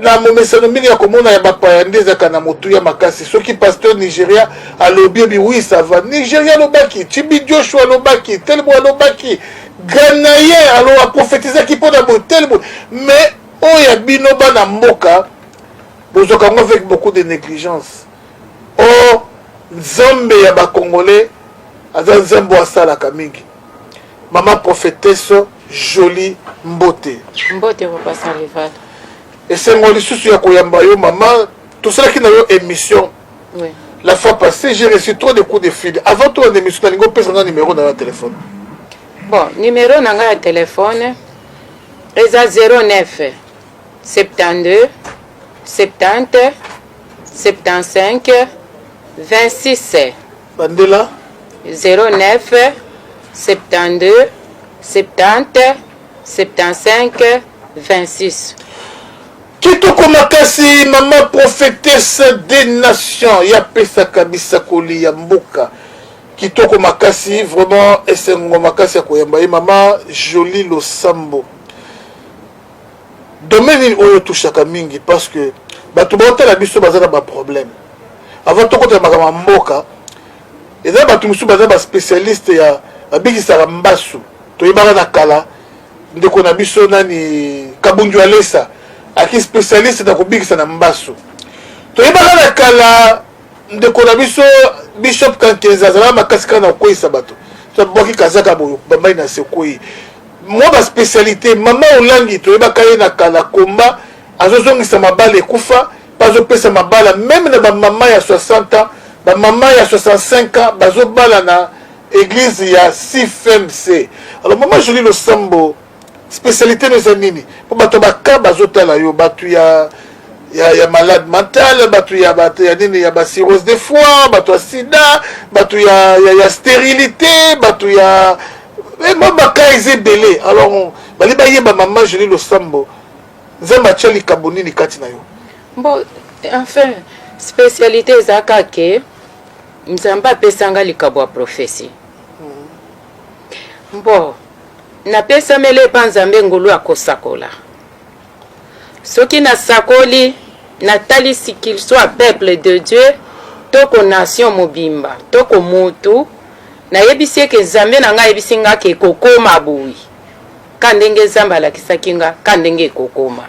Na momesano mingi ya komona ya bapaya nde ezalaka na motuya makasi. Soki pasteur Nigeria alobi ebi oui ça va. Nigeria alobaki, Chibi Joshua alobaki, tel boye alobaki, Ganayen alo aprofetizaki mpo na boye tel boye. Mais oyo ya bino bana mboka bozwaka yango avec beaucoup de négligence. Or Nzambe ya ba Congolais aza Nzambe oyo asalaka mingi. Mama prophetesse Jolie mbote. Mbote papa sans rival. Esengo lisusu ya koyamba yo mama, tosalaki na yo émission. Oui. La fois passée, j'ai reçu trop de coups de fil. Avant tout émission, nalingi opesa nga numéro na yo ya téléphone. Bon, numéro na nga ya téléphone eza 09 72 70 75 26. Bandela. 09 72 70 75 26. Kitoko makasi mama prophetesse des nations ya pesaka bisakoli ya mboka kitoko makasi vraiment esengo makasi ya koyamba ye mama Jolie Losambo. Domaine nini oyo touchaka mingi parce que bato baotala biso baza na ba problème avant tokota makambo ya mboka eza bato mosusu baza ba spécialiste ya babikisaka mbasu. Toyebaka na kala ndeko na biso nani Kabundu Alesa aki spécialiste na kobikisa na mbasu. Toyebaka na kala ndeko na biso Bishop Kankenza azalaka makasi kaka na kokweyisa bato, abwaki kazaka boye bambai na sekwei mwa ba spécialité. Mama Olangi toyebaka ye na kala komba azozongisa mabala ekufa mpe azopesa mabala meme na bamama ya 60 ans, bamama ya 65 ans bazobala na église ya CFMC. Alors mama Jolie Losambo, spécialité no eza nini? Mpo bato baka bazotala yo, bato ya malade mental, bato ya bato ya nini, ya bacirrhose de foie, bato ya sida, bato ya stérilité, bato ya mwa baka eza ebele. Alors bali bayeba mama Jolie Losambo, Nzambe atia likambo nini kati na yo? Bon, enfin, spécialité eza kaka Nzambe apesanga likabo ya prophétie. Bon, napesameli epa Nzambe ngolu ya kosakola. Soki nasakoli, natalisi qu'il soit peuple de Dieu to ko nation mobimba to ko mutu, nayebisi eke Nzambe na ngai ayebisi nga ke ekokoma boye, ka ndenge Nzambe alakisaki nga, ka ndenge ekokoma.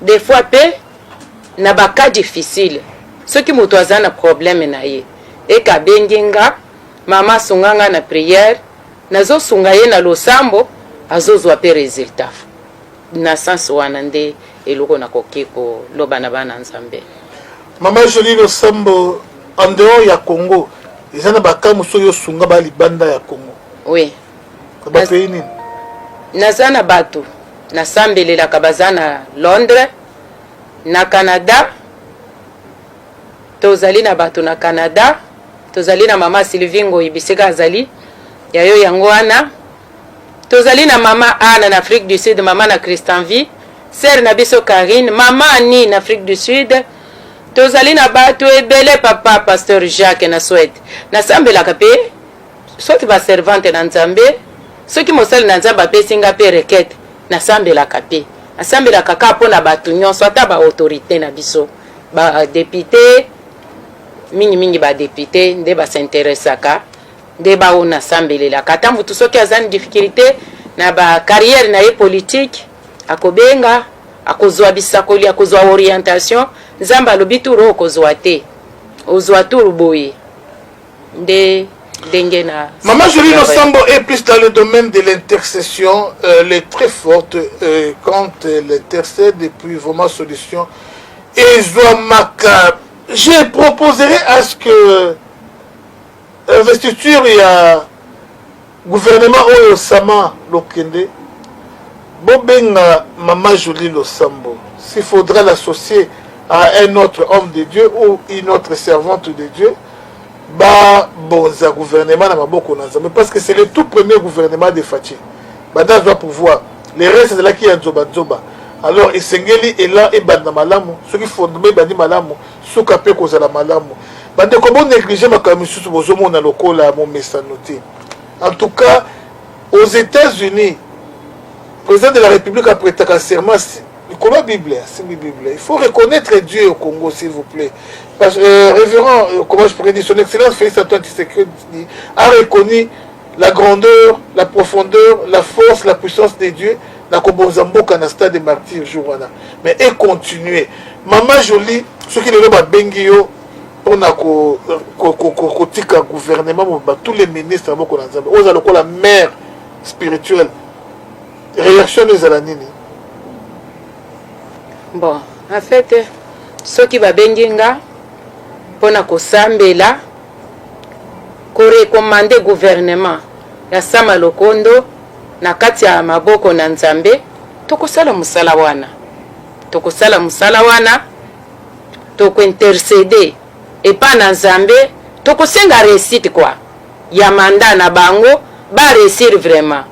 Des fois mpe na bacas difficile, soki moto aza na problème na ye eke abengi nga: "Mama, asunga nga na prière", nazosunga ye na losambo, azozwa mpe résultat. Na sens wana nde eloko nakoki koloba na bana Nzambe. Mama Jolie Losambo, en dehors ya Congo, eza na baka mosusu oyo osunga balibanda ya Congo? Oui. Na bapays nini? Naza na bato nasambelelaka baza na Londres, na Canada. Tozali na bato na Canada, tozali na mama Sylvie Ngoi bisika azali ya yo yango wana. Tozali na mama Anna na Afrique du Sud, mama na Christianvie, sœur na biso Karine, mama Ani na Afrique du Sud. Tozali na bato ebele, papa pasteur Jacques na Suède. Nasambelaka mpe soki baservante na Nzambe, soki mosali na Nzambe apesi nga mpe requête, nasambelaka mpe. Nasambelaka kaka mpo na bato nyonso, ata baautorité na biso, badéputé mingimingi. Badéputé nde basinteresaka, nde bao nasambelelaka. Ata motu soki aza na difficulté na bacarrière na ye politique, akobenga, akozwa bisakoli, akozwa orientation. Nzambe alobi tour oyo okozwa te, ozwa tour boye. Nde ndenge na Maman Jolie Losambo est plus dans le domaine de l'intercession. Elle est très forte quand elle intercède et puis vraiment solution. Ezwamaka, je proposerai à ce que investiture ya gouvernement oyo Sama Lokende, bobenga Mama Jolie Losambo. S'il faudra l'associer à un autre homme de Dieu ou une autre servante de Dieu, babonza gouvernement na maboko na Nzambe, parce que c'est le tout premier gouvernement de Fatshi banda azwa pouvoir. Le reste ezalaki ya nzoba nzoba. Alors esengeli elan ebanda malamu. Soki fondement ebandi malamu, suka mpe kozala malamu. Bandeko, bonéglige makambo misusu bozomona lokola momesano te. En tout cas, aux États-Unis, président de la République apretaka serment. Likolo ya Bible, asimbi Bible. Il faut reconnaître Dieu au Congo, s'il vous plaît. Parce que, révérend, comment je pourrais dire, son excellence Félix Antoine Tshisekedi a reconnu la grandeur, la profondeur, la force, la puissance de Dieu na kobonza mboka na stade de martyr jour wana. Mais et continuer. Mama Jolie, soki lelo babengi yo mpona kotika gouvernement mobimba, tous les ministres ya moko na Nzambe, oza lokola mère spirituelle, réaction ezala nini? Bon, en fait, soki babengi nga mpona kosambela, korecommander gouvernement ya Sama Lokondo na kati ya maboko na Nzambe, tokosala mosala wana, tokosala mosala wana, tokointercéder epa na Nzambe, tokosenga réussite quoi ya mandat na bango, baréussir vraiment,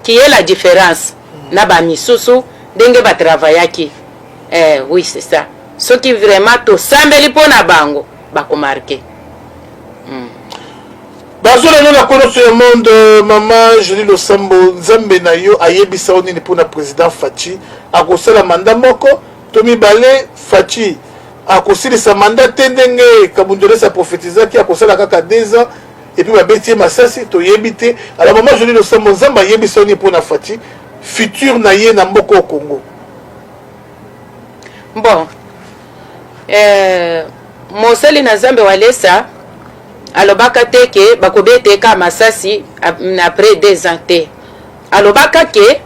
qui est la différence na bamisusu ndenge batravaillaki. Oui, c'est ça. Soki vraiment tosambeli mpo na bango, bakomarquer. Bazolanda na nyonso ya monde, mama Jolie Losambo, Nzambe na yo ayebisa yo nini mpona président Fatshi? Akosala mandat moko to mibale? Fatshi akosilisa mandat te ndenge Kabundolesi aprofetizaki, akosala kaka 2 ans et puis babeti ye masasi, toyebi te. Alors, mama Jolie Losambo, Nzambe ayebisa yo nini mpona Fatshi, futur na ye na mboka au Congo? Bon, mosali na Nzambe Walesa alobaka te ke bakobeta eka masasi après 2 ans te. Alobaka ke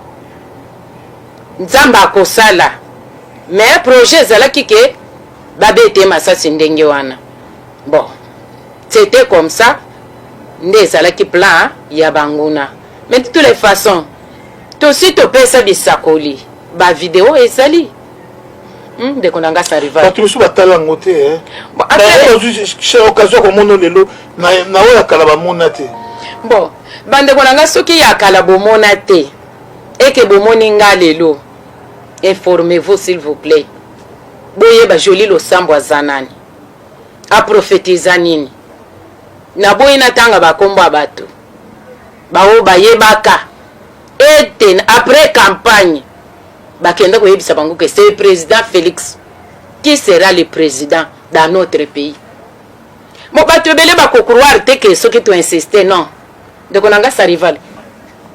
Nzambe akosala, mais projet ezalaki ke babeta ye masasi ndenge wana. Bon, c'était comme ça nde ezalaki plan ya banguna. Mais de toutes les façons, tosi topesa bisakoli, bavideo ezali. Ndeko na nga Sarival. Bato mosusu batala yango te. Bon, occasion ya komona lelo na oyo ya kala bamona te. Bon, bandeko na nga, soki ya kala bomona te, eke bomoni nga lelo, informez-vous, s'il vous plaît. Boyeba Jolie Losambo aza nani, aprofetiza nini. Naboyi natanga bakombo ya bato baoyo bayebaka ete après campagne bakenda koyebisa bango ke c'est le président Félix qui sera le président dans notre pays. Bon, bato ebele bakocroire te ke soki toinsiste. Non, ndeko na nga Sarival,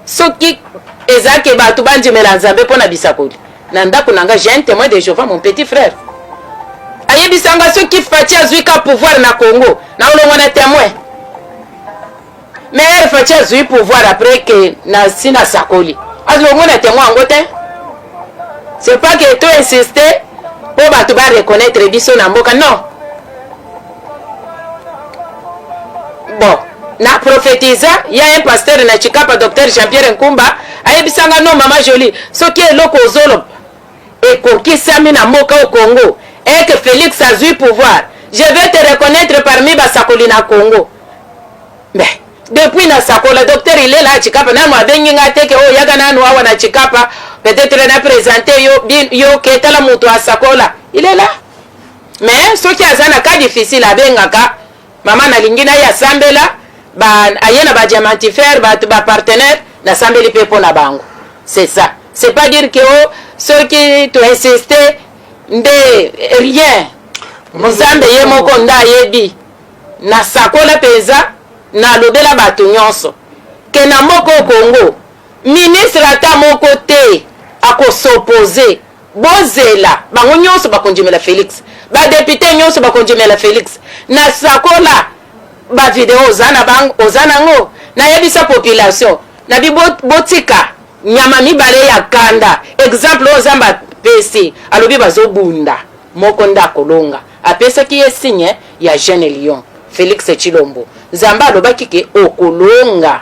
soki eza ke bato bandimela Nzambe mpo na bisakoli, na ndako na nga j'ai un témoin de Jéhovah, mon petit frère ayebisanga soki Fatshi azwi ka pouvoir na Congo, na olongwa na témoin. Mais Fatshi azwi pouvoir après ke na si nasakoli, azolongwa na témoin yango te. C'est pas que to insiste mpo bato bareconnaître biso na mboka, non. Bon, na prophétisa ya un pasteur na Chikapa, docteur Jean-Pierre Nkumba, ayebisanga: "Non, mama Jolie, soki eloko ozoloba ekokisami na mboka au Congo et que Félix azwi pouvoir, je vais te reconnaître parmi basakoli na Congo." Mais depuis nasakola, docteur ilela Chikapa nanu abengi nga te ke oyo yaka nanu awa na Chikapa, peut-être na présente yo, yo ke tala moto asakola. Il est là, mais soki aza na cas difficile, abengaka mama, nalingi na ye asambela ba, aye na badiamantifere, bato bapartenaire, nasambeli mpe mpo na bango. C'est ça. C'est pas dire que o soki toinsiste nde rien. Nzambe ye moko nde ayebi. Nasakola mpenza, nalobela bato nyonso ke na mboka o Congo, ministre ata moko te akos'opposer. Bozela, bango nyonso bakondimela Félix, badéputé nyonso bakondimela Félix. Nasakola bavideo, oza na bango, oza nango. Nayebisa population nabi botika nyama mibale ya kanda. Exemple oyo Nzambe apesi, alobi bazobunda, moko nde akolonga. Apesaki ye signe ya jeune lion Félix Tshilombo. Nzambe alobaki ke okolonga,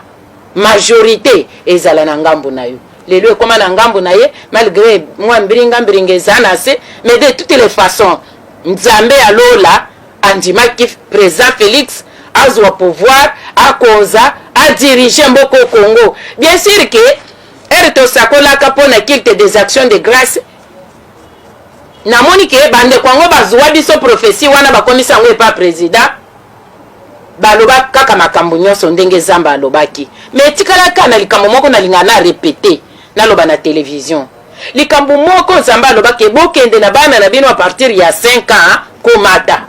majorité ezala na ngambo na yo. Lelo ekóma na ngambo na ye, malgré mwa mbiringa mbiringa eza na se. Mais de toutes les façons, Nzambe alola andimaki président Félix azwa pouvoir, akonza, adirige mboka Congo. Bien sûr ke ere tosakolaka mpo na culte des actions de grâce, namoni ke bandeko yango bazwa biso prophétie wana, bakomisa yango epa président. Baloba kaka makambo nyonso ndenge Nzambe alobaki, mais etikalaka na likambo moko nalinga na répéter, naloba na télévision. Likambo moko Nzambe alobaki, bokende na bana na bino a partir ya 5 ans komata,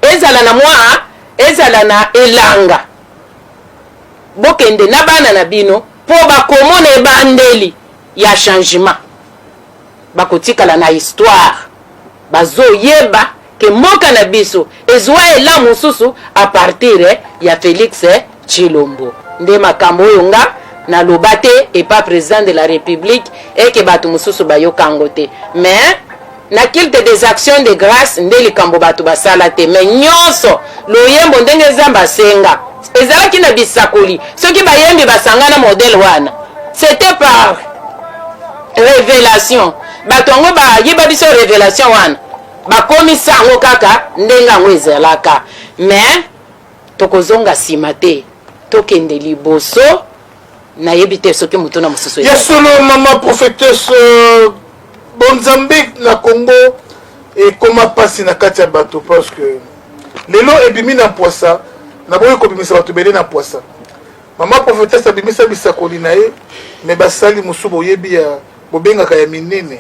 ezala na mwa ezala na elanga, bokende na bana na bino mpo bakomona ebandeli ya changement, bakotikala na histoire, bazoyeba ke mboka na biso ezwa elan mosusu a partir ya Felix Tshilombo. Nde makambo oyo nga naloba te epa president de la republique eke bato mosusu bayoka yango te, mais na culte des actions de grâce nde likambo bato basala te, mais nyonso loyembo ndenge Nzambe asenga ezalaki na bisakoli. Soki bayembi basangana modèle wana, c'était par révélation. Bato yango bayeba biso révélation wana, bakomisa yango kaka ndenge yango ezalaka. Mais tokozonga nsima te, tokende liboso. Nayebi te soki motuna mosusu. Ya solo, mama prophétesse, bonzambe na Congo ekoma mpasi na kati ya bato, parce que lelo ebimi na mpwasa. Naboyi kobimisa bato ebele na mpwasa. Mama prophétesse abimisa bisakoli na ye, me basali mosusu boyebi ya bobengaka ya minene,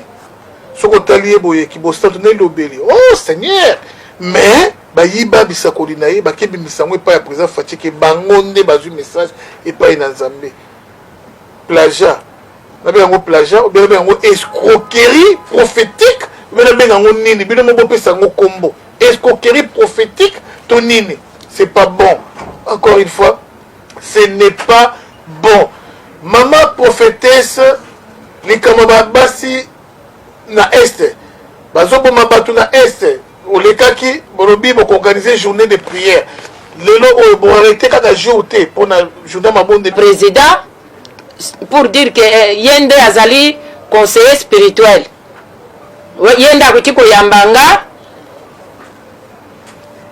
soki otali ye boye kibosantu nde elobeli, oh Seigneur, mais bayiba bisakoli na ye, bakebimisa yango epai ya président Fatshi ke bango nde bazwi message epai na Nzambe. Plagiat, nabenga yango plagiat, ou bien nabenga yango escroquerie prophétique, ou bien nabenga yango nini? Bino mo bopesa yango kombo, escroquerie prophétique to nini? C'est pas bon. Encore une fois, ce n'est pas bon. Mama prophétesse, likambo basi na Est bazoboma bato na Est, olekaki bolobi bokoorganiser journée de prière. Lelo oyo boarrêter kaka jour te mpona journée mabonde? Président, pour dire que ye nde azali conseiller spirituel, ye nde akoki koyamba nga,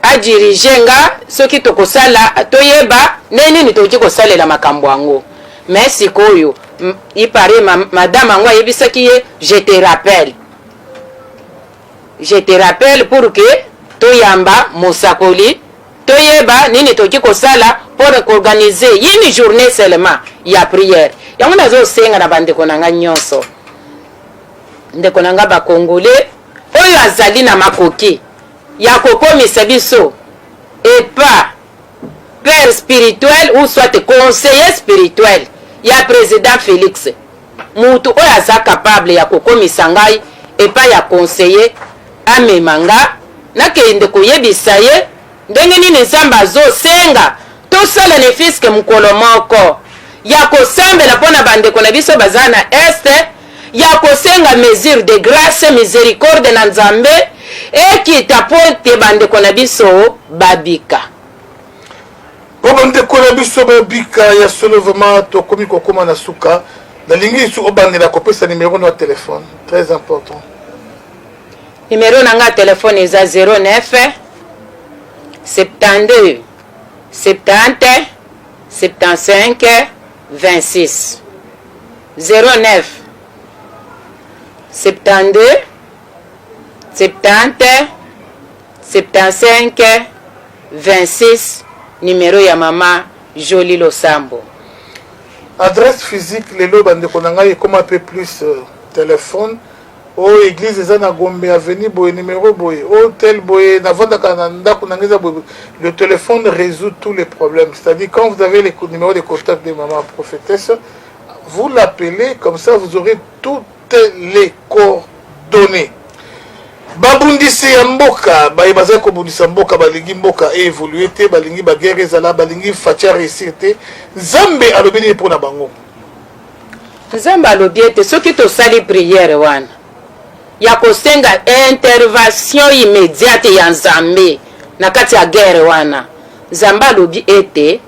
adirige nga soki tokosala, toyeba nde nini tokoki kosalela makambo yango. Mais sikoyo ipare madame yango ayebisaki ye: "Je te rappelle, je te rappelle pour que toyamba mosakoli, toyeba nini tokoki kosala mpo koorganiser une journée seulement ya prière." Yango nazosenga na bandeko na ngai nyonso, ndeko na ngai bakongole oyo azali na makoki ya kokomisa biso epa père spirituel ou soit conseiller spirituel ya président Félix, mutu oyo aza capable ya kokomisa ngai epai ya conseiller, amema nga, nakende koyebisa ye ndenge nini Nzambe azosenga tosala ne fût-ce que mokolo moko ya kosambela mpo na bandeko na biso baza na Est, ya kosenga mesure de grâce, miséricorde na Nzambe ekita mpo te bandeko na biso babika. Mpo bandeko na biso babika. Ya solo, vraiment tokomi kokóma na suka. Nalingi lisusu obandela kopesa numéro na téléphone, très important. Numéro na nga ya telefone eza 09 72 70 75 26, 09 72 70 75 26, numéro ya mama Joli Losambo. Adresse physique, lelo bandeko na ngai ekóma mpe plus téléphone: oyo église eza na Gombe, avenue boye, numéro boye, hôtel boye, navandaka na ndako na ngai eza boye. Le téléphone résout tous les problèmes, c'est-à-dire quand vous avez les numéros de contact de maman prophétesse, vous l'appelez, comme ça vous aurez toutes les coordonnées. Babundisi ya mboka, baye bazali kobundisa mboka, balingi mboka évolue te, balingi baguerre ezala, balingi Fatshi réussir te, Nzambe alobi nini mpona bango? Nzambe alobi ete soki tosali prière wana ya kosenga intervention immédiate ya Nzambe na kati ya guerre wana, Nzambe alobi ete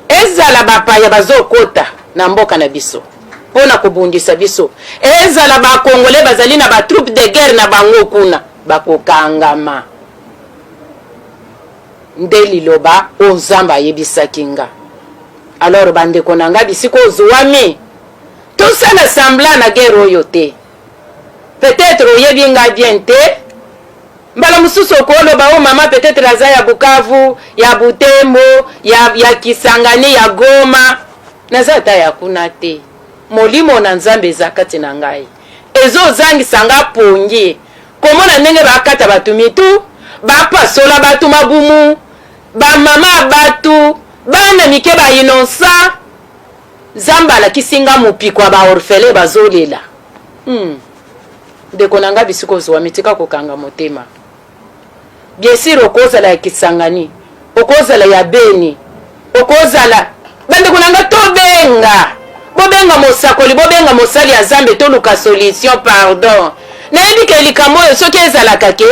ezala bapaya bazokota na mboka na biso mpo na kobundisa biso, ezala bakongole bazali na batroupe de guerre na bango kuna, bakokangama. Nde liloba oyo Nzambe ayebisaki nga. Alors bandeko na nga, bisika ozwami, tosala semblant na guerre oyo te. Peut-être oyebi nga bien te, mbala mosusu okoloba: "O mama peut-être aza ya Bukavu, ya Butembo, ya Kisangani, ya Goma." Naza ata ya kuna te. Molimo na Nzambe eza kati na ngai. Ezozangisa nga pongi komona ndenge bakata bato mitu, bapasola bato mabumu, bamama ya bato, bana mike ba innocent. Nzambe alakisi nga mopiko ya ba orphelin bazolela. Ndeko na nga bisika ozwami, tika kokanga motema. Bien sûr okozala ya Kisangani, okozala ya Beni, okozala bandeko na nga, tobenga bobenga mosakoli, bobenga mosali ya Nzambe, toluka solution. Pardon, nayebi ke likambo oyo soki ezalaka ke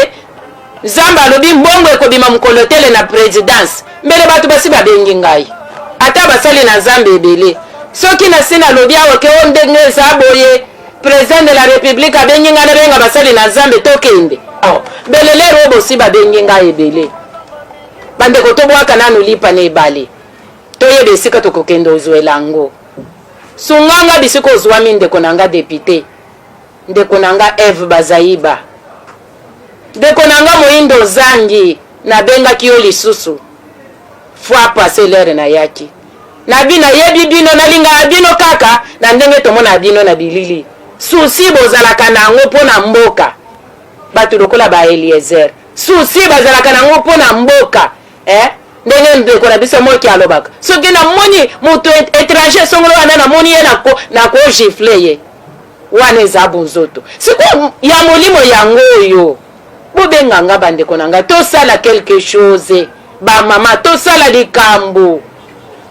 Nzambe alobi mbongo ekobima mokolo tele na présidence, mbele bato basi babengi ngai, ata basali na Nzambe ebele. Soki nasi nalobi awa ke o ndenge eza boye, président de la République abengi ngai nabenga basali na Nzambe tokende, oh, mbele lero oyo bosi babengi ngai ebele. Bandeko, tobwaka nanu lipa na ebale, toyeba esika tokokende ozwela yango. Sunganga bisika ozwami, ndeko na nga député, ndeko na nga Eve Bazaiba, ndeko na nga Moyindo Ozangi, nabengaki yo lisusu fois passé l'heure nayaki nabi nayebi bino, nalingaka bino kaka na ndenge tomona bino na bilili. Souci bozalaka na yango mpo na mboka, bato lokola ba Eliezer, souci bazalaka na yango mpo na mboka, eh? Ndenge ndeko na biso moki alobaka, soki namoni moto étranger songolo wana, namoni ye nakogifler ye. Wana eza bonzoto. Sikoyo ya molimo yango oyo, bobenga nga bandeko na ngai, tosala quelque chose. Bamama, tosala likambo,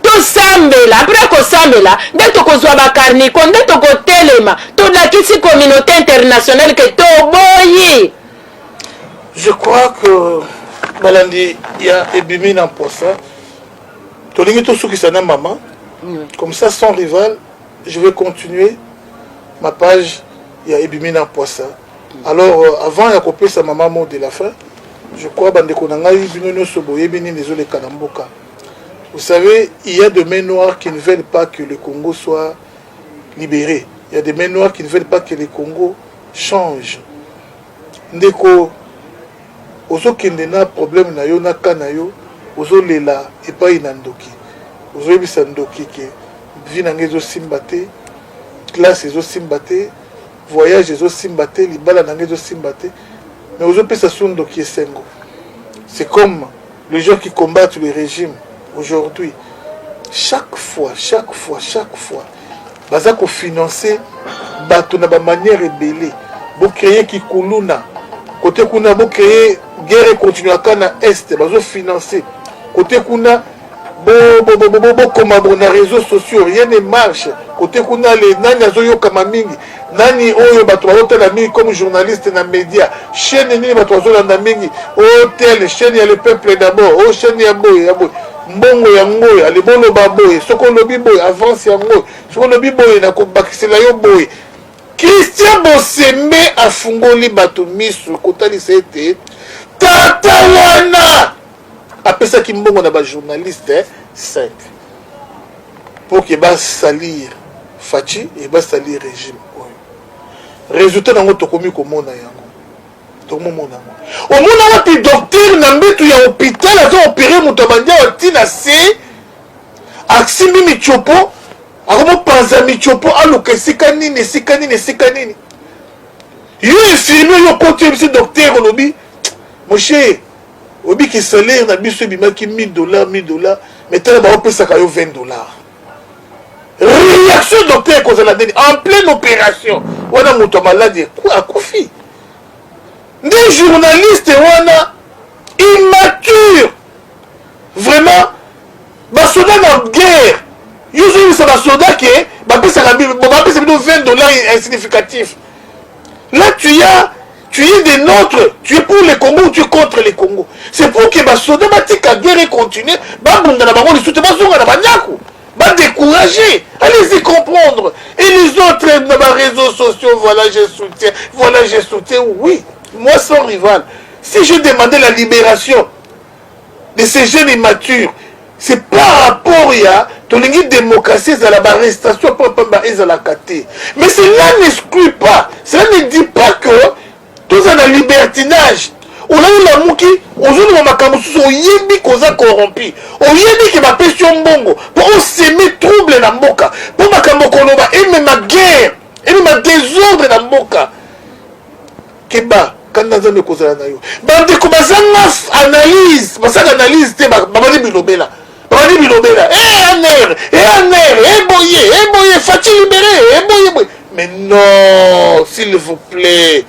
tosambela. Après kosambela nde tokozwa bakarniko, nde tokotelema, tolakisi communauté internationale ke toboyi. Je crois que balandi ya Ebimi na Mposa, tolingi tosukisa na mama comme ça, sans rival. Je vais continuer ma page ya Ebimi na Mposa. Alors avant ya kopesa mama mot de la fin, je crois bandeko na ngai, bino nyonso boyebi nini ezoleka na mboka. Vous savez, il y a des mains noires qui ne veulent pas que le Congo soit libéré, il y a des mains noires qui ne veulent pas que le Congo change. Ndeko, ozokende na problème na yo, na ka na yo, ozolela epai na ndoki, ozoyebisa ndoki ke vie na ngai ezosimba te, classe ezosimba te, voyage ezosimba te, libala na ngai ezosimba te, mais ozopesa su ndoki esengo. C'est comme les gens qui combattent le régime aujourd'hui. Chaque fois, chaque fois, chaque fois baza kofinancer bato na bamanière ebele. Bocréer kikuluna kote kuna, bocréer guerre econtinuaka na Est, bazofinancer kote kuna, bokoma bo na réseaux sociaux, rien ne marche kote kuna. Le nani azoyokama mingi, nani oyo bato bazotala mingi comme journaliste na média, chaîne nini bato bazolanda mingi, o tel chaîne ya le peuple d'abord, o chaîne ya boye ya boye, mbongo yango oyo ale boloba boye, soki olobi boye avance yango oyo, soki olobi boye nakobakisela yo boye. Christian Bosembe afungoli bato miso kotalisa ete tata wana apesaki mbongo na bajournaliste 5 pour ke basalir Fatshi e basalir régime oyo. Résultat nango tokomi komona yango, tokomomona yango. Omona wapi docteur na mbetu ya hôpital aza opérer moto, abandi awa ntina se asimbi mitiopo, akomopanza mitiopo, aluka esika nini, esika nini, esika nini? Yo infirmier, yo okoti, oyebisi docteur, olobi: "Monsieur, obiki salaire na biso ebimaki 1000 dollars, 1000 dollars, mais tala baopesaka yo 20 dollars." Réaction docteur ekozala ndeni en pleine opération wana? Moto ya maladi akufi. Nde journaliste wana immature vraiment. Basoda na guerre, yo ozoyebisa basoda ke bapesaka, bapesa bino 20 dollars insignificatif. Là tu es des nôtres, tu es pour le Congo ou tu es contre le Congo? C'est pour que basoda batika guerre econtinue, babunda na bango lisusu te, bazonga na bandako, badécourager. Allez-y comprendre. Et les autres na baréseaux sociaux: "Voilà, je soutiens, voilà, je soutiens." Oui, moi sans rival, si je demandais la libération de ces jeunes immatures, c'est par rapport ya tolingi démocratie ezala, baarrestation pamba ezalaka te. Mais cela n'exclut pas, cela ne dit pas que toza na libertinage. Olali olamuki, ozoloba makambo mosusu, oyebi koza corrompu, oyebi ke bapesi yo mbongo mpo oseme trouble na mboka, mpo makambo okoloba emema guerre, emema desordre na mboka. Keba, kanda Nzambe ekozala na yo. Bandeko bazanga analyse, basala analyse te, babandi bilobela, babandi bilobela, e aner, e aner, e boye, e boye, Fatshi libéré, e boye boye. Mais non, s'il vous plaît,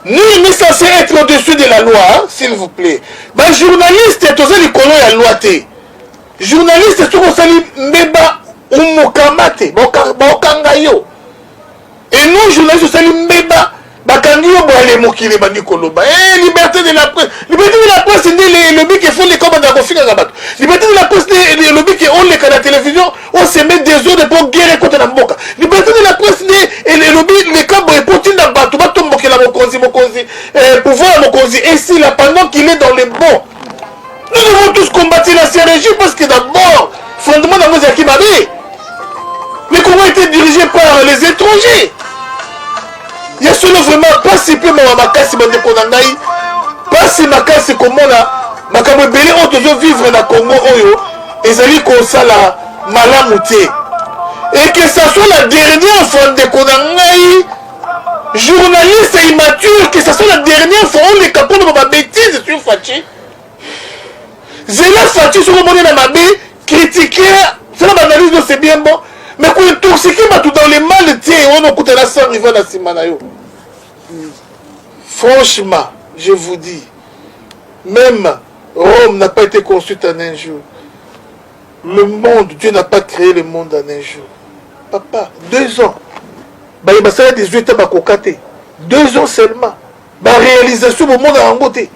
nul n'est censé être au-dessus de la loi, hein, s'il vous plaît. Ba journaliste toza likolo ya loi te. Journaliste soki osali mbeba omokama te, baokanga yo. Et non, journaliste osali mbeba, bakangi yo boye, mokili ebandi koloba eh, liberté de la presse, liberté de la presse nde elobi ke fo leka obanda kofingaka bato. Liberté de la presse nde elobi ke oleka na télévision oseme désordre mpo guerre ekota na mboka. Liberté de la presse nde elobi leka boye mpo tinda bato batombokela mokonzi, mokonzi pouvoir ya mokonzi esila pendant qu'il est dans le bon. Nous devons tous combattre l'ancien régime parce que d'abord fondement nango ezalaki mabe. Le Congo était dirigé par les étrangers. Ya solo, vraiment pasi mpe mawa makasi, bandeko na ngai, pasi makasi komona makambo ebele oyo tozovivre na Congo oyo ezali kosala malamu te. Et que ça soit la dernière fois, ndeko na ngai journaliste immature, que ça soit la dernière fois oleka mpona babêtise sur Fatshi. Zela Fatshi, soki omoni na mabe, critiquer, sala baanalyse no, c'est bien bon, mais kointoxiquer bato dans le mal te. Wana okutana sans rival na nsima na yo. Franchement, je vous dis, même Rome n'a pas été construite en un jour. Le monde, Dieu n'a pas créé le monde en un jour, papa. 2 ans, baye basala 18 ans bakoka te. 2 ans seulement, baréalisation bomona yango te.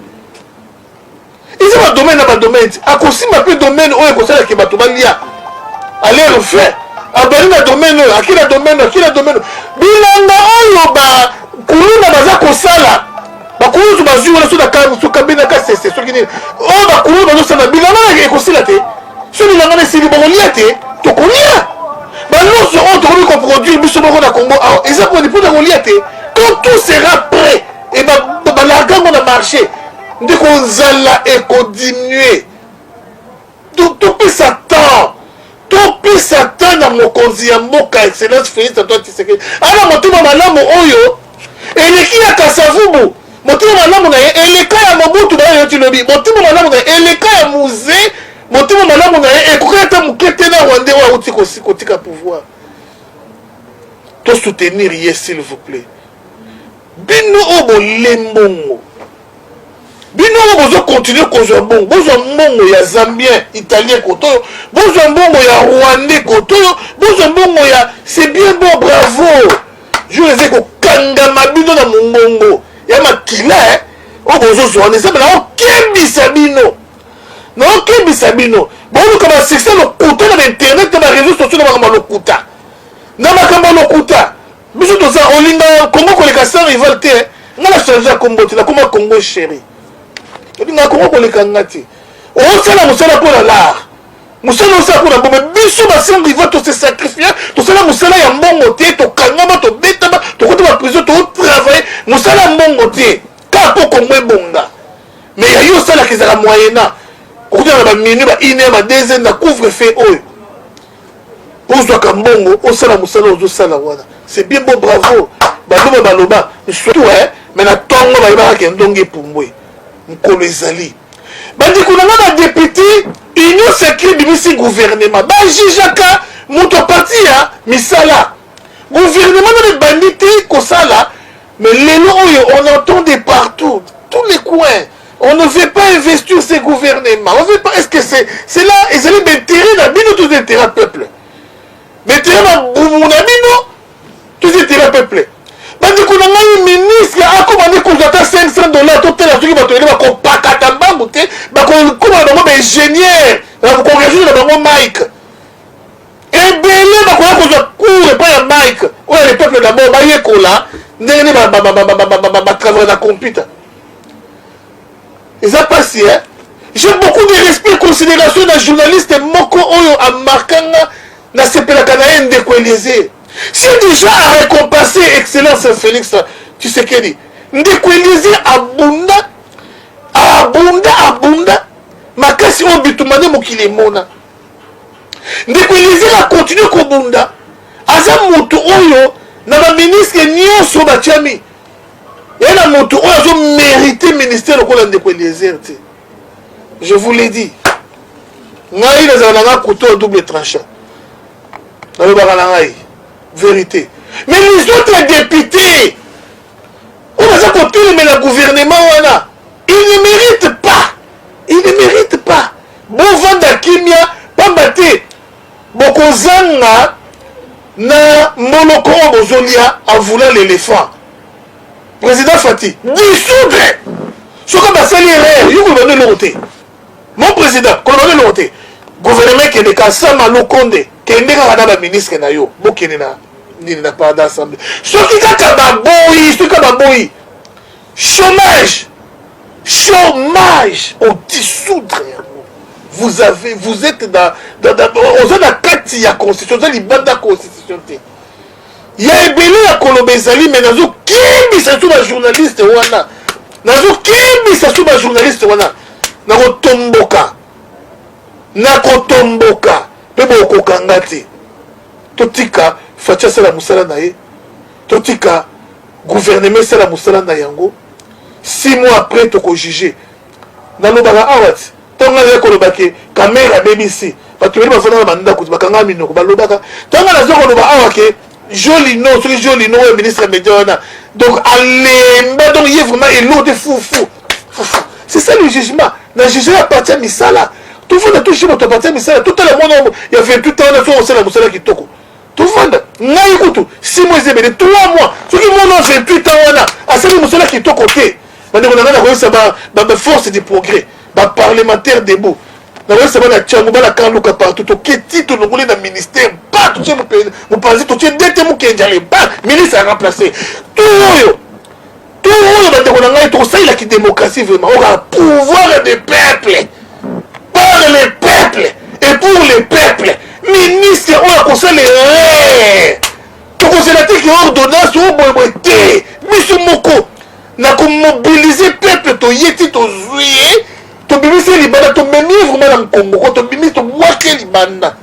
Eza badomaine na badomaine ti akosimba mpe domaine oyo ekosalaki bato balia à leur faim. Abali na domaine oyo, aki na domaine oyo, aki na domaine oyo. Bilanga oyo bakuluna baza kosala, bakulutu bazwi wana so kabena kasese soki nini oyo bakuluna bazosala bilanga ekosila te. So bilanga na esili, bokolia te, tokolia banyonso oyo tokomi koproduire biso moko na Congo awa. Eza poni mpona kolia te. Quand tout sera prêt e balaka yango na marché, ndeko, nzala ekodiminue. Topesa temps, topesa temps na mokonzi ya mboka, Excellence Félix Antoine Tshisekedi. Ana motema malamu oyo eleki ya Kasavubu, motema malamu na ye eleka ya Mobutu bayo yoti lobi, motema malamu na ye eleka ya Mzee, motema malamu na ye ekoki ata moke te na Rwandais oyo awuti kotika pouvoir. Tosoutenir ye, s'il vous plaît. Bino oyo bolie mbongo, bino oyo bozocontinue kozwa mbongo, bozwa mbongo ya Zambien, Italien koto oyo, bozwa mbongo ya Rwandais koto oyo, bozwa mbongo ya, c'est bien bon, bravo. Jour eza kokangama bino na mongongo ya makila oyo bozozwa wana. Eza naokebisa bino, naokebisa bino. Boluka basuccès lokuta na bainternet, na baréseau sociaux, na makambo ya lokuta, na makambo ya lokuta. Biso toza olinga Congo koleka sans rival te. Nga na change ya kombo te, nakoma Congo Chéri. Olinga Congo koleka nga te. Osala mosala mpo na lar, mosala osala mpo na mbongo. Biso ba sans rival tose sacrifie, tosala mosala ya mbongo te, tokangama, tobetama, tokota baprison, totravaille mosala ya mbongo te kaka mpo Congo ebonga. Mais ya yo osalaka ezalaka moyena okutana na baminute, ba une heure, ba 2 heures na couvre feu oyo ozwaka mbongo, osala mosala ozosala wana, c'est bien bon, bravo. Baloba baloba surtout, mais na ntongo bayebaka ke ndongo epumbwe mokolo ezali. Bandeko na nga badéputé, Union sacrée bimisi gouvernement, bajugeaka moto aparti ya misala. Gouvernement nano ebandi te kosala, mais lelo oyo on entend de partout, tous les coins, on ne veut pas investir ces gouvernements, on veut pas. Est-ce que c'est là ezali baintérêt na bino to intérêt peuple? Baintérêt mabumu na bino to intérêt peuple? Bandeko na ngai, ministre akoma nde kozwa ata 500 $. Totala soki bato ele bakopakata mbangu te, bakokoma na bango baingénieur, bakorejoindre na bango Mike. Ebele bakoya kozwa cours epai ya Mike oyo, le peuple d'abord, bayekola ndenge nini batravaille na computer. Eza mpasi. J'ai beaucoup de respect, considération na journaliste moko oyo amarkanga, nasepelaka na ye, ndeko Eliezer. Si déjà a récompensé Excellence Félix Tshisekedi, Ndeko Eliezer abunda, abunda, abunda makasi oyo bitumba nde mokili emona. Ndeko Eliezer akontinue kobunda, aza moto oyo na baministre nyonso batiami ye na moto oyo azo merite ministère lokola ndeko Eliezer te. Je vous l'ai dit, ngai nazala na ngai couteau à double tranchant, nalobaka na ngai vérité. Mais les autres députés oyo baza kotelemela gouvernement wana, ils ne méritent pas, ils ne méritent pas. Bovanda kimia, pamba te bokozanga na mboloko oyo bozolia en voulant l'éléphant. Président Fati, dissoudre soki basali erreur, yo koloba nde eloko te. Mon président, koloba nde eloko te. Gouvernement ekende kasama Lukonde, kende kaka na baministre na yo, bokende na nini na part d'assemblée. Soki kaka baboyi, soki kaka baboyi chômage, chômage, on dissoudre yango. Vous avez, vous êtes dans, dans, dans, oza na kati ya constitution, oza libanda constitution te. Ya ebele ya koloba ezali, me nazokebisa so bajournaliste wana, nazokebisa so bajournaliste wana, nakotomboka, nakotomboka mpe bokokanga te. Totika Fatshi asala mosala na ye, totika gouvernement esala mosala na yango. 6 mois après tokojuge. Nalobaka awa ti ntango ngai nazali koloba ke Kamerhe abebisi bato ebele bafanda na bandako bakanga minoko, balobaka ntango naza koloba awa ke Jolino, soki Jolino oyo ministre ya media wana, donc alemba, donc ye vraiment eloko te, fufu fufu. C'est ça le jugement. Na juge ya parti ya misala, tofanda tojuge bato ya parti ya misala, totala mwana ya 28 ans wana soki osala mosala kitoko. Tofanda ngai kutu 6 mois eza ebele, 3 mois, soki mwana ya 28 ans wana asali mosala kitoko te, bandeko na ngai, nakoyebisa baforce du progrès, baparlementaire debout, nakoyebisa bana Tiango, bana Kanluka partout, toketi tolongoli na ministère ba totie mopanzi, totie dete mokenjale ba ministre ya remplace tout oyo, tout oyo. Bandeko na ngai, tokosalelaki démocratie vraiment oka pouvoir de peuple, par le peuple et pour le peuple. Ministre oyo akosala erreur, tokozela te ke ordonnance oyo boyeboye te. Biso moko na komobilize peuple, toye ti tozwi ye, tobimisi ye libanda, tomemi ye vraiment na nkongoko, tobimisi, tobwaki ye libanda.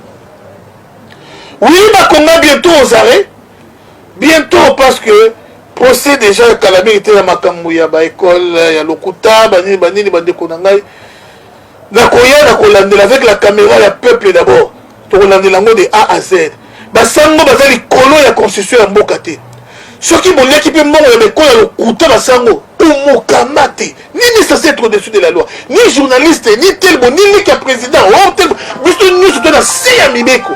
Oui, bakonga bientôt aux arrêts, bientôt, parce que procès déjà kala mingi te ya makambo ya baekole ya lokuta, banini banini. Bandeko na ngai, nakoya na kolandela avec la caméra ya peuple d'abord, tokolandela yango de A à Z. Basango baza likolo ya constitution ya mboka te. Soki boliaki mpe mbongo ya baekole ya lokuta, basango omokama te. Nini censé être au-dessus de la loi, ni journaliste, ni telbo, ni liki ya président o telbo. Biso nyonso to na se ya mibeko.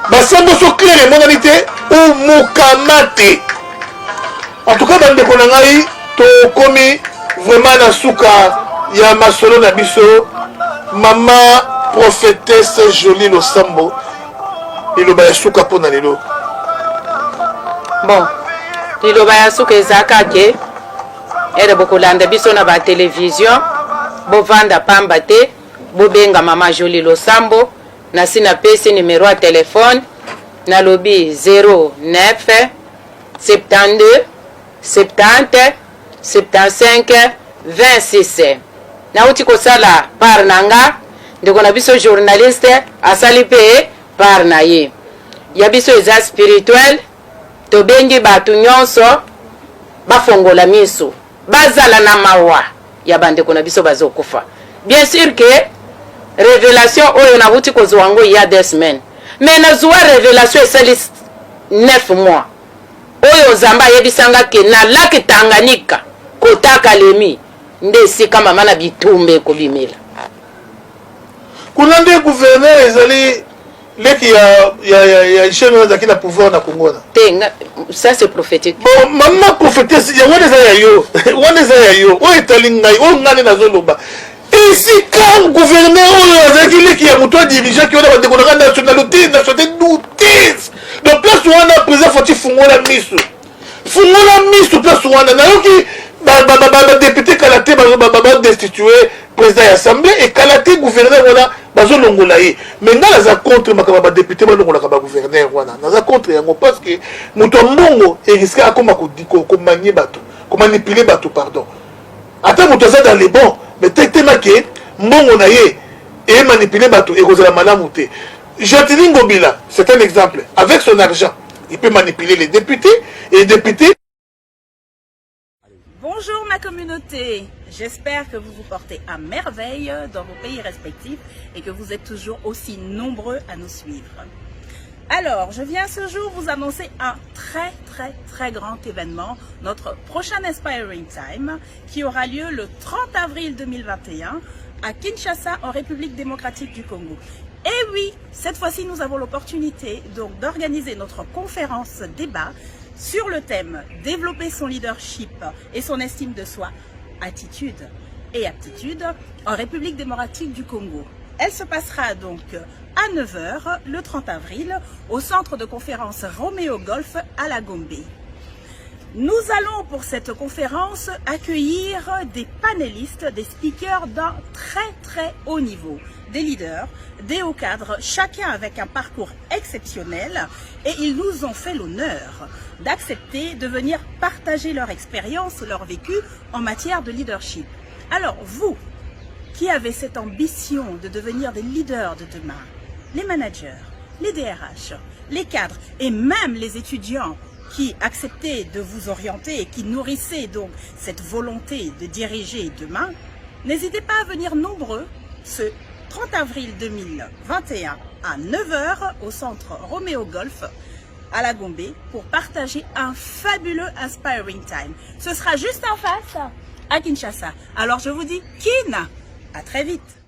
Basango so clair emonani te, omokama te. En tout cas, bandeko na ngai, tokomi vraiment na suka ya masolo na biso. Mama prophétesse Jolie Losambo, liloba ya suka mpo na lelo. Bon, liloba ya suka eza kake ere bokolanda biso na batelevizio, bovanda pamba te, bobenga mama Jolie Losambo. Nasi napesi numero ya telefone, nalobi 09 72 70 75 26. Nauti kosala part na nga, ndeko na biso journaliste asali mpe part na ye. Ya biso eza spirituel, tobengi bato nyonso bafongola miso, bazala na mawa ya bandeko na biso bazokufa. Bien sûr que révélation oyo nauti kozwa yango ya 2 semaines, mais nazwa révélation esali 9 mois, oyo Nzambe ayebisanga ke na lac Tanganyika, kota Kalemi, nde esika mama na bitumba ekobimela. Kuna nde gouverneur ezali leki ya jeune oyo azalaki na pouvoir na Congo wana. Te, ça c'est prophétique. Bon, mama prophétesse, yango wana eza ya yo, wana eza ya yo. Oyo etali ngai, oyo ngai nde nazoloba, esika gouverneur oyo azalaki leki ya moto adirigeaki wana. Bandeko na ngai, nationalité, nationalité douteuse. Donc place wana, président Fatshi, fungola miso, fungola miso. Place wana nayoki badepute kala te badestitue président ya assemblée, ekala te gouverneur wana bazolongola ye. Mais ngai naza contre makambo ya badepute balongolaka bagouverneur wana, naza contre yango, parce que moto ya mbongo eriske akoma komanie bato. Komanipuler bato, pardon, ata moto aza dans les bons, mais te temake mbongo na ye emanipuler bato, ekozala malamu te. Gentiny Ngobila, c'est un exemple. Avec son argent, il peut manipuler les députés et les députés. Bonjour ma communauté, j'espère que vous vous portez à merveille dans vos pays respectifs et que vous êtes toujours aussi nombreux à nous suivre. Alors, je viens ce jour vous annoncer un très très très grand événement, notre prochain Inspiring Time, qui aura lieu le 30 avril 2021 à Kinshasa, en République démocratique du Congo. Et oui, cette fois-ci, nous avons l'opportunité donc d'organiser notre conférence débat sur le thème Développer son leadership et son estime de soi, attitude et aptitude en République démocratique du Congo. Elle se passera donc à 9h le 30 avril au centre de conférence Roméo Golf à la Gombe. Nous allons pour cette conférence accueillir des panélistes, des speakers d'un très très haut niveau, des leaders, des hauts cadres, chacun avec un parcours exceptionnel, et ils nous ont fait l'honneur d'accepter de venir partager leur expérience, leur vécu en matière de leadership. Alors vous, qui avez cette ambition de devenir des leaders de demain, les managers, les DRH, les cadres et même les étudiants qui acceptez de vous orienter et qui nourrissez donc cette volonté de diriger demain, n'hésitez pas à venir nombreux ce 30 avril 2021 à 9h au centre Roméo Golf à la Gombe pour partager un fabuleux Inspiring Time. Ce sera juste en face à Kinshasa. Alors je vous dis, Kin, à très vite.